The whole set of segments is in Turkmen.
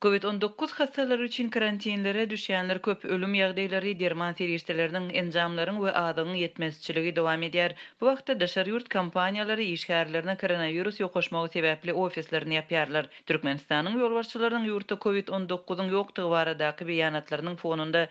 Covid 19 hassalary üçin karantinlere düşýänler köp, ölüm ýagdaýlary, derman serişdeleriniň, enjamlaryň we azygyň ýetmezçiligi dowam edýär. Bu wagtda daşary ýurt kompaniýalary işgärlerine koronawirus ýokaşmagy sebäpli ofislerini ýapýarlar. Türkmenistanyň ýolbaşçylarynyň ýurtda Covid 19-yň ýokdugy baradaky beýanatlarynyň fonunda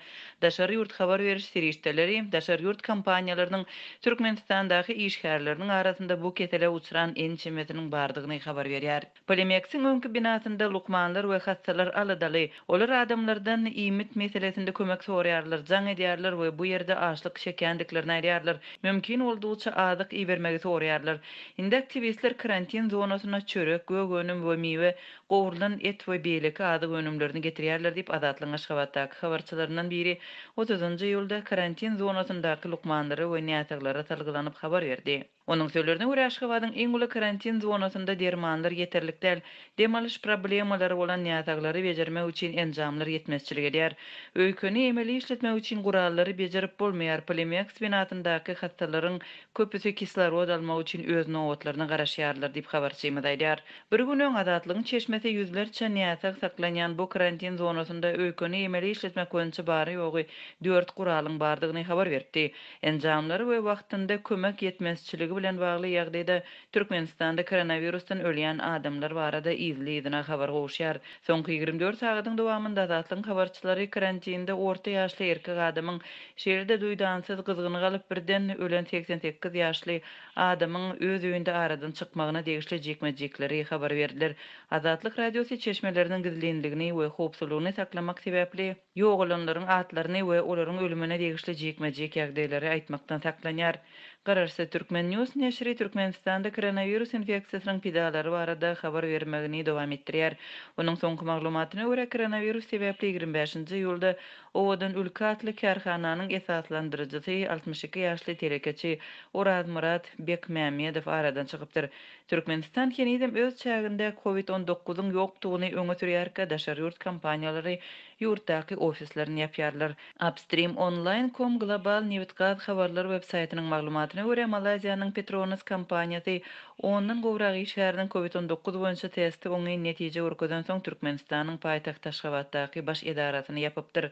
daşary ýurt habar beriş serişdeleri daşary ýurt kompaniýalarynyň Türkmenistandaky işgärleriniň arasynda bu kesele uçran ençemesiniň bardygyny habar berýär. Polimeksiň öňki binasynda lukmanlar we hassalar aladaly. Olar adamlardan iýmit meselesinde kömek soraýarlar, jaň edýärler we bu ýerde açlyk çekýändiklerini aýdýarlar. Mümkin boldugyça azyk ibermegi soraýarlar. Indi aktiwistler karantin zonasyna çörek, gök önüm we miwe, gowrulan et we beýleki azyk önümlerini getirýärler diýip, Azatlygyň Aşgabatdaky habarçylaryndan biri otuzynjy iýulda karantin zonasyndaky lukmanlara we näsaglara salgylanyp habar berdi. Onuň sözlerine görä, Aşgabadyň iň uly karantin zonasynda dermanlar ýeterlik däl, dem alyş problemalary bolan näsaglary bejermek üçin enjamlar ýetmezçilik edýär. Öýkeni emeli işletmek üçin gurallary bejerip bolmaýar, Polimeks binasyndaky hassalaryň köpüsi kislorod almak üçin öz nobatlaryna garaşýarlar diýip, habarçymyz aýdýar. Bir gün öň Azatlygyň çeşmesi ýüzlerçe näsag saklanýan bu karantin zonasynda öýkeni emeli işletmek boýunça bary-ýogy dört guralyň bardygyny habar beripdi. Enjamlar we wagtynda kömek ýetmezçiligi bilen bagly ýagdaýda Türkmenistanda koronawirusdan ölýän adamlar barada yzly-yzyna habar gowuşýar. Soňky 24 sagadyň dowamynda Azatlygyň habarçylary karantinde orta ýaşly erkek adamyň, şeýle-de duýdansyz gyzgyny galyp birden ölen 88 ýaşly adamyň öz öýünde aradan çykmagyna degişli jikme-jikleri habar berdiler. Azatlyk Radiosy çeşmeleriniň gizlinligini we howpsuzlygyny saklamak sebäpli, Ýogalanlaryň atlaryny we olaryň ölümine degişli jikme-jik ýagdaýlary aýtmakdan saklanýar. Garaşsyz Turkmen. News neşiri Türkmenistanda koronawirus infeksiýasynyň pidalary barada habar bermegini dowam etdirýär. Onuň soňky maglumatyna görä, koronawirus sebäpli 25-nji iýulda Owadan ülke atly kärhananyň esaslandyryjysy, 62 ýaşly telekeçi Orazmyrat Bekmämmedow aradan çykypdyr. Türkmenistan henizem öz çäginde Covid 19-yň ýokdugyny öňe sürýärkä, daşary ýurt kompaniýalary ýurtdaky ofislerini ýapýarlar. Upstream Online com global nebit-gaz habarlar websaýtynyň maglumatyna görä, Malaýziýanyň Petronas kompaniýasy ondan gowrak işgäriniň Covid 19 boýunça testi oňyn netije görkezensoň, Türkmenistanyň paýtagty Aşgabatdaky baş edarasyny ýapypdyr.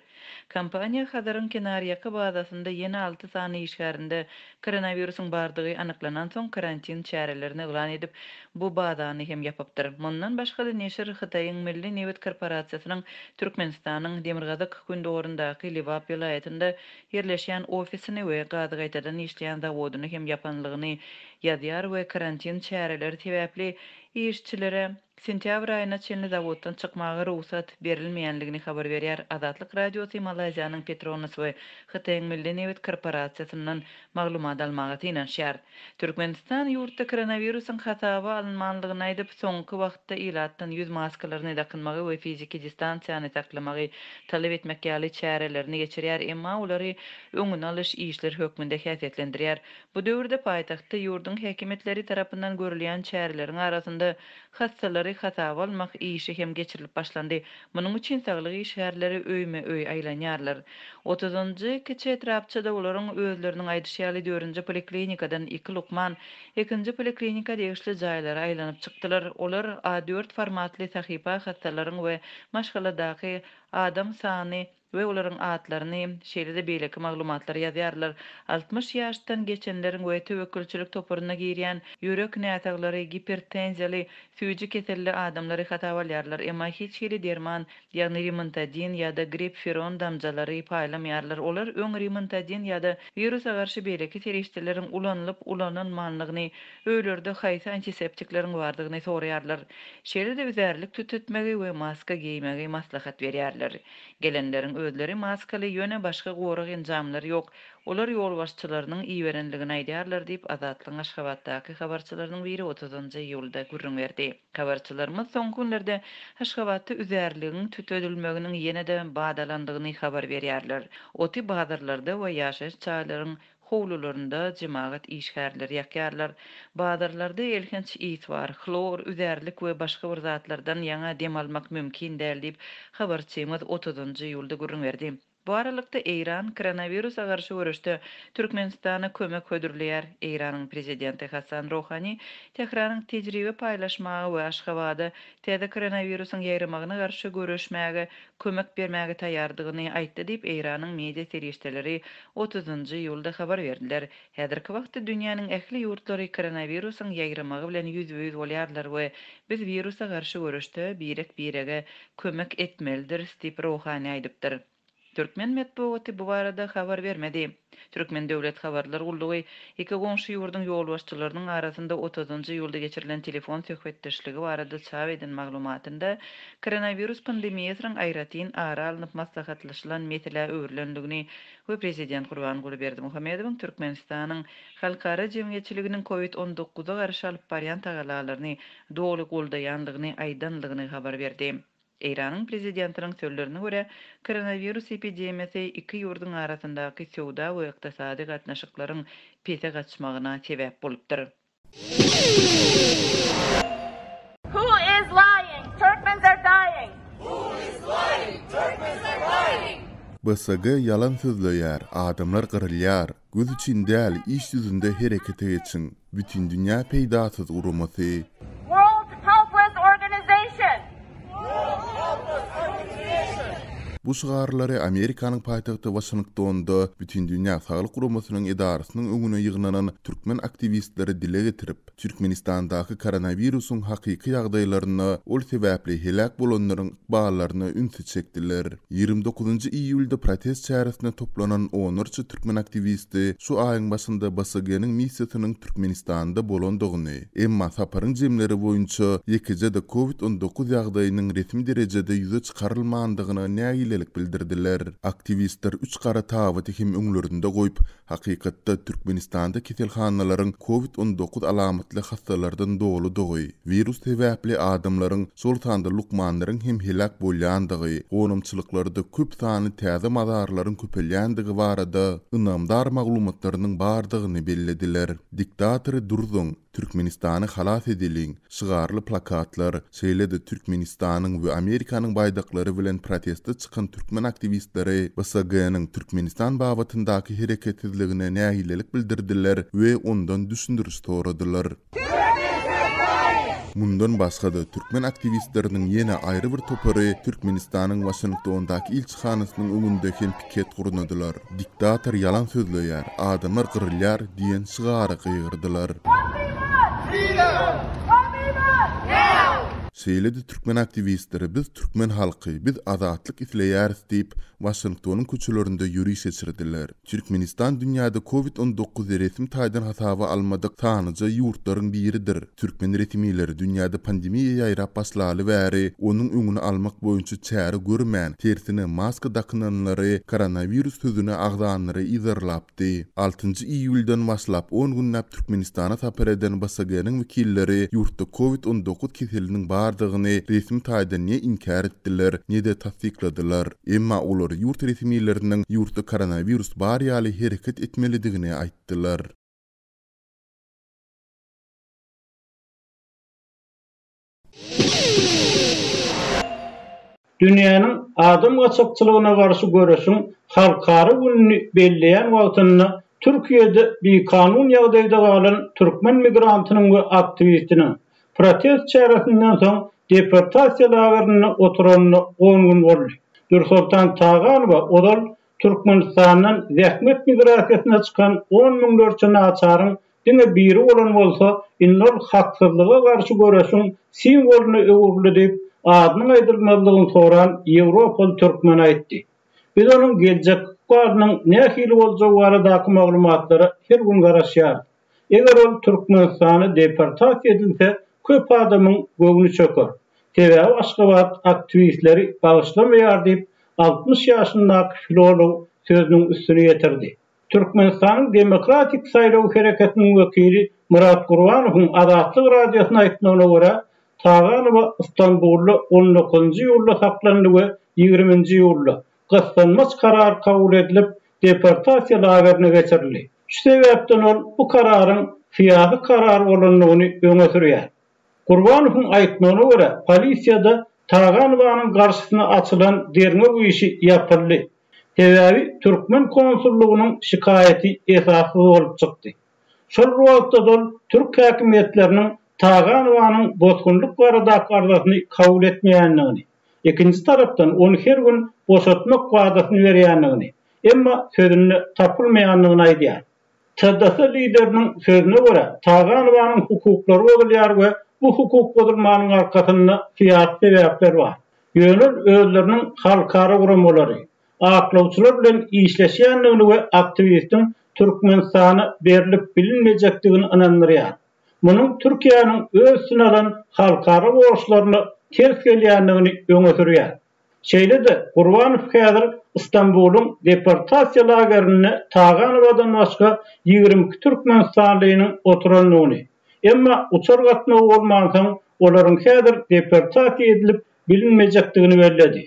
Kompaniýa Hazaryň kenarýaka bazasynda ýene alty sany işgärinde koronawirusyň bardygy anyklanansoň, karantin çärelerini yglan edip, bu bazany hem ýapypdyr. Mundan başga-da, neşir Hytaýyň Milli nebit korporasiýasynyň Türkmenistanyň demirgazyk-gündogaryndaky Lebap welaýatynda ýerleşýän ofisini we gazy gaýtadan işleýän zawodyny hem ýapanlygyny ýazýar we karantin çäreleri sebäpli işçilere Sentýabr aýyna çenli zawoddan çykmaga rugsat berilmeýänligini habar berýär. Azatlyk Radiosy Malaýziýanyň Petronas we Hytaýyň Milli nebit korporasiýasyndan maglumat almaga synanyşýar. Türkmenistan ýurtda koronawirusyň hasaba alynmanlygyny aýdyp, soňky wagtda ilatdan ýüz maskalaryny dakynmagy we fiziki distansiýany saklamagy talap etmek ýaly çärelerini geçirýär, emma olary öňüni alyş işleri hökmünde häsiýetlendirýär. Bu döwürde paýtagtda ýurduň häkimiýetleri tarapyndan görülýän çäreleriň arasynda hassalary hasaba almak işi hem geçirilip başlandy. Munuň üçin saglyk işgärleri öýme-öý aýlanýarlar. Otuzynjy kiçi etrapçada olaryň özleriniň aýdyşy ýaly dördünji poliklinikadan iki lukman ikinji poliklinika degişli jaýlara aýlanyp çykdylar. Olar A dört formatly sahypa hassalaryň we maşgaladaky adam sany we olaryň atlaryny, şeýle-de beýleki maglumatlary ýazýarlar. 60 ýaşdan geçenleriň we töwekgelçilik toparyna girýän ýürek näsaglary, gipertenziýaly, süýji keselli adamlary hasaba alýarlar, emma hiç hili derman, ýagny rimantadin ýa-da gripferon damjalary paýlamaýarlar. Olar öň rimantadin ýa-da wirusa garşy beýleki serişdeleriň ulanylyp-ulanylmanlygyny, öýlerde haýsy antiseptikleriň bardygyny soraýarlar. Şeýle-de üzärlik tütetmegi we maska geýmegi maslahat berýärler. Gelenleriň özleri maskaly, ýöne başga gorag enjamlary ýok. Olar ýolbaşçylarynyň iberenligini aýdýarlar diýip, Azatlygyň Aşgabatdaky habarçylarynyň biri otuzynjy iýulda gürrüň berdi. Habarçylarymyz soňky günlerde Aşgabatda üzärligiň tütedilmeginiň ýene-de bat alandygyny habar berýärler. Oty bazarlarda we ýaşaýyş jaýlaryň Howlularynda jemagat işgärleri ýakýarlar. Bazarlarda elhenç ys bar. Hlor, üzärlik we başga bir zatlardan ýaňa dem almak mümkin däl diýip, habarçymyz otuzynjy iýulda gürrüň berdi. Bu aralykda, Eýran koronawirusa garşy göreşde Türkmenistana kömek hödürleýär. Eýranyň prezidenti Hassan Rohani Tähranyň tejribe paýlaşmaga we Aşgabada täze koronawirusyň ýaýramagyna garşy göreşmäge kömek bermäge taýýardygyny aýtdy diýip, Eýranyň media serişdeleri otuzynjy iýulda habar berdiler. Häzirki wagtda dünýäniň ähli ýurtlary koronawirusyň ýaýramagy bilen ýüzbe-ýüz bolýarlar we biz wirusa garşy göreşde birek-birege kömek etmelidiris diýip, Rohani aýdypdyr. Türkmen metbugaty bu barada habar bermedi. Türkmen döwlet habarlar gullugy iki goňşy ýurduň ýolbaşçylarynyň arasynda otuzynjy iýulda geçirilen telefon söhbetdeşligi barada çap eden maglumatynda koronawirus pandemiýasynyň aýratyn ara alnyp maslahatlaşylan meselä öwrülendigini we prezident Gurbanguly Berdimuhamedowyň Türkmenistanyň halkara jemgyýetçiliginiň covid on dokuza garşy alyp barýan tagallalaryny doly goldaýandygyny aýdandygyny habar berdi. Eýranyň prezidentiniň sözlerine görä, koronawirus epidemiýasy iki ýurduň arasyndaky söwda we ykdysady gatnaşyklaryň pese gaçmagyna sebäp bolupdyr. Who is lying? Turkmens are dying! Who is lying? Turkmens are dying! BSG ýalan sözleýär, adamlar gyrylýar. Göz üçin däl, iş ýüzünde herekete geçiň. Bütindünýä peýdasyz guramasy. World Helpless Organization. World Helpless Organization. Bu şygarlary Amerikanyň paýtagty Waşingtonda Bütindünýä Saglyk Guramasynyň edarasynyň öňüne ýygnanan türkmen aktiwistleri dile getirip, Türkmenistandaky koronawirusyň hakyky ýagdaýlaryna, ol sebäpli heläk bolanlaryň ykballaryna ünsi çekdiler. 29 iýulda protest çäresine toplanan onlarça türkmen aktiwisti şu aýyň başynda BSG-niň missiýasynyň Türkmenistanda bolandygyny, emma saparyň jemleri boýunça ýekeje-de covid 19 ýagdaýynyň resmi derejede ýüze çykarylmandygyna nägilelik bildirdiler. Aktiwistler üç gara tabyty hem öňlerinde goýup, Hakykatda, Türkmenistanda keselhanalaryň covid 19 alamatly hassalardan doludygy, wirus sebäpli adamlaryň, şol sanda lukmanlaryň hem heläk bolýandygy, gonamçylyklarda köp sanly täze mazarlaryň köpelýändigi barada ynamdar maglumatlarynyň bardygyny bellediler. Diktatory durzuň! Türkmenistany halas edeliň! şygarly plakatlar, şeýle-de Türkmenistanyň we Amerikanyň baýdaklary bilen proteste çykan türkmen aktiwistleri BSG-niň Türkmenistan babatyndaky hereketsizligine nägilelik bildirdiler we ondan düşündiriş soradylar. Mundan başga-da, türkmen aktiwistleriniň ýene aýry bir topary Türkmenistanyň Waşingtondaky ilçihanasynyň öňünde hem piket gurnadylar. Diktator ýalan sözleýär, adamlar gyrylýar diýen şygary gygyrdylar. Şeýle-de türkmen aktiwistleri Biz türkmen halky, biz azatlyk isleýäris diýip, Waşingtonyň köçelerinde ýöriş geçirdiler. Türkmenistan dünýäde covid 19 resmi taýdan hasaba almadyk sanlyja ýurtlaryň biridir. Türkmen resmileri dünýäde pandemiýa ýaýrap başlaly bäri onuň öňüni almak boýunça çäre görmän, tersine maska dakynanlary, koronawirus sözüni agzanlary yzarlapdy. Altynjy iýuldan başlap on günläp Türkmenistana sapar eden BSG-niň wekilleri ýurtda covid 19 keseliniň bardygyny resmi taýdan ne inkär etdiler, ne-de tassykladylar. Emma olar ýurt resmileriniň ýurtda koronawirus bar ýaly hereket etmelidigini aýtdylar. Dünýäniň adam gaçakçylygyna garşy göreşiň halkara gününi belleýän wagtynda Türkiýede bikanun ýagdaýda galan türkmen migrantynyň we aktiwistiniň protest çäresinden soň deportasiýa lagerinde oturanyna on gün boldy. Dürsoltan Taganowa ozal Türkmenistandan zähmet migrasiýasyna çykan on müňlerçe naçaryň diňe biri bolan bolsa, indi ol haksyzlyga garşy göreşiň simwolyna öwrüldi diýip, adynyň aýdylmazlygyny soran ýewropaly türkmen aýtdy. Biz onuň geljekki ykbalynyň nähili boljagy baradaky maglumatlara her gün garaşýarys. Eger ol Türkmenistana deportasiýa edilse, köp adamyň göwni çöker. Sebäbi Aşgabat aktiwistleri bagyşlamaýar diýip, 60 ýaşyndaky filolog sözüniň üstüni ýetirdi. Türkmenistanyň Demokratik saýlaw hereketiniň wekili Myrat Gurbanowyň Azatlyk Radiosyna aýtmagyna görä, Taganowa Stambulda on dokuzynjy iýulda saklandy we ýigriminji iýulda, gyssanmaç karar kabul edilip, deportasiýa lagerine geçirildi. Şu sebäpden ol bu kararyň syýasy karar bolandygyny öňe sürýär. Gurbanowyň aýtmagyna görä, polisiýada Taganowanyň garşysyna açylan derňew işi ýapyldy. Sebäbi türkmen konsullygynyň şikaýaty esassyz bolup çykdy. Şol bir wagtda-da ol türk häkimiýetleriniň Taganowanyň bosgunlyk baradaky arzasyny kabul etmeýändigini, ikinji tarapdan ony her gün boşatmak wadasyny berýändigini, emma sözünde tapylmaýandygyny aýdýar. TDS lideriniň sözüne görä, Taganowanyň hukuklary bozulýar we bu hukuk bozulmanyň arkasynda syýasy sebäpler bar. Ýöne ol özleriniň halkara guramalary, aklawçylar bilen işleşýändigini we aktiwistiň Türkmenistana berlip bilinmejekdigini ynandyrýar. Munuň Türkiýäniň öz üstüne alan halkara borçlaryna ters gelýändigini öňe sürýär. Şeýle-de, Gurbanow häzir Stambulyň deportasiýa lagerinde Taganowadan başga 22 türkmenistanlynyň oturandygyny, emma uçar gatnawy bolmansoň, olaryň häzir deportasiýa edilip bilinmejekdigini belledi.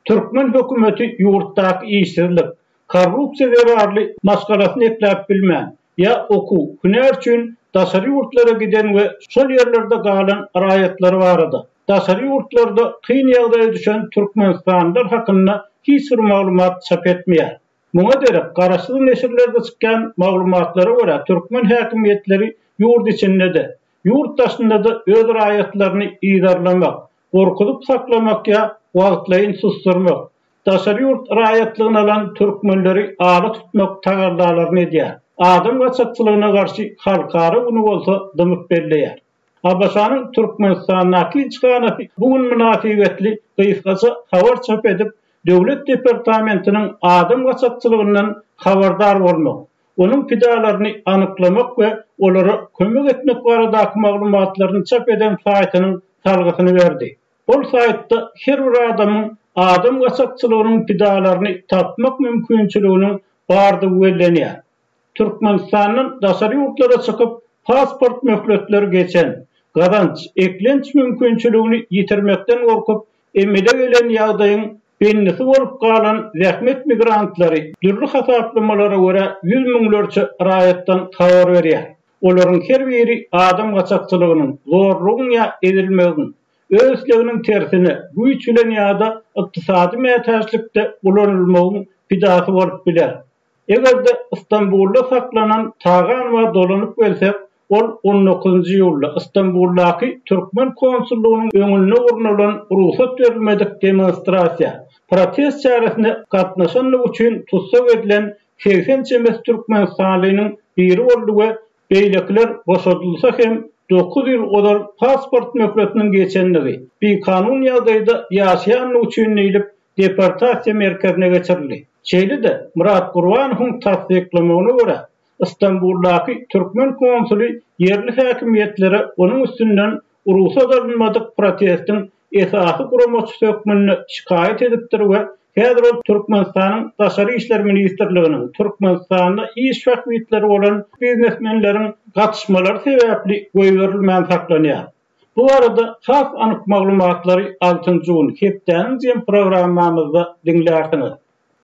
Türkmen hökümeti ýurtdaky işsizlik, korrupsiýa zerarly maşgalasyny ekläp bilmän, ýa okuw, hünär üçin daşary ýurtlara giden we şol ýerlerde galan raýatlary barada, daşary ýurtlarda kyn ýagdaýa düşen türkmenistanlylar hakynda hiç bir maglumat çap etmeýär. Muňa derek, garaşsyz neşirlerde çykýan maglumatlara görä, türkmen häkimiýetleri ýurt içinde-de, ýurt daşynda-da öz raýatlaryny yzarlamak, gorkuzyp saklamak ýa wagtlaýyn susdurmak, daşary ýurt raýatlygyny alan türkmenleri ala tutmak tagallalaryny edýär. Adam gaçakçylygyna garşy halkara güni bolsa dymyp belleýär. ABŞ-nyň Türkmenistandaky ilçihanasy bu gün mynasybetli gysgaça habar çap edip, Döwlet departamentiniň adam gaçakçylygyndan habardar bolmak, onuň pidalaryny anyklamak we olara kömek etmek baradaky maglumatlaryny çap eden saýtynyň salgysyny berdi. Ol saýtda her bir adamyň adam gaçakçylygynyň pidalaryny tapmak mümkinçiliginiň bardygy bellenýär. Türkmenistandan daşary ýurtlara çykyp, pasport möhletleri geçen, gazanç, eklenç mümkinçiligini ýitirmekden gorkup, emele gelen ýagdaýyň bendisi bolup galan zähmet migrantlary dürli hasaplamalara görä ýüz müňlerçe raýatdan habar berýär. Olaryň her biri adam gaçakçylygynyň, zorlugyň ýa ezilmegiň, öz isleginiň tersine, güýç bilen ýa-da ykdysady mätäçlikde ulanylmagyň pidasy bolup biler. Eger-de Stambulda saklanan Taganowa dolanyp gelsek, ol on dokuzynjy iýulda Stambuldaky türkmen konsullygynyň öňünde gurnalan rugsat berilmedik demonstrasiýa, protest çäresine gatnaşanlygy üçin tussag edilen 80 çemesi türkmenistanlynyň biri boldy we beýlekiler boşadylsa hem dokuz ýyl ozal pasport möhletiniň geçendigi, bikanun ýagdaýda ýaşaýanlygy üçin diýlip deportasiýa merkezine geçirildi. Şeýle-de, Myrat Gurbanowyň tassyklamagyna görä, Stambuldaky türkmen konsuly ýerli häkimiýetlere onuň üstünden rugsat alynmadyk protestiň esasy guramaçysy hökmünde şikaýat edipdir we häzir ol Türkmenistanyň Daşary işler ministrliginiň Türkmenistanda iş bähbitleri bolan biznesmenleriň gatyşmalary sebäpli goýberilmän saklanýar. Bu barada has anyk maglumatlary altynjy gün, hepdäniň jem programmamyzda diňlärsiňiz.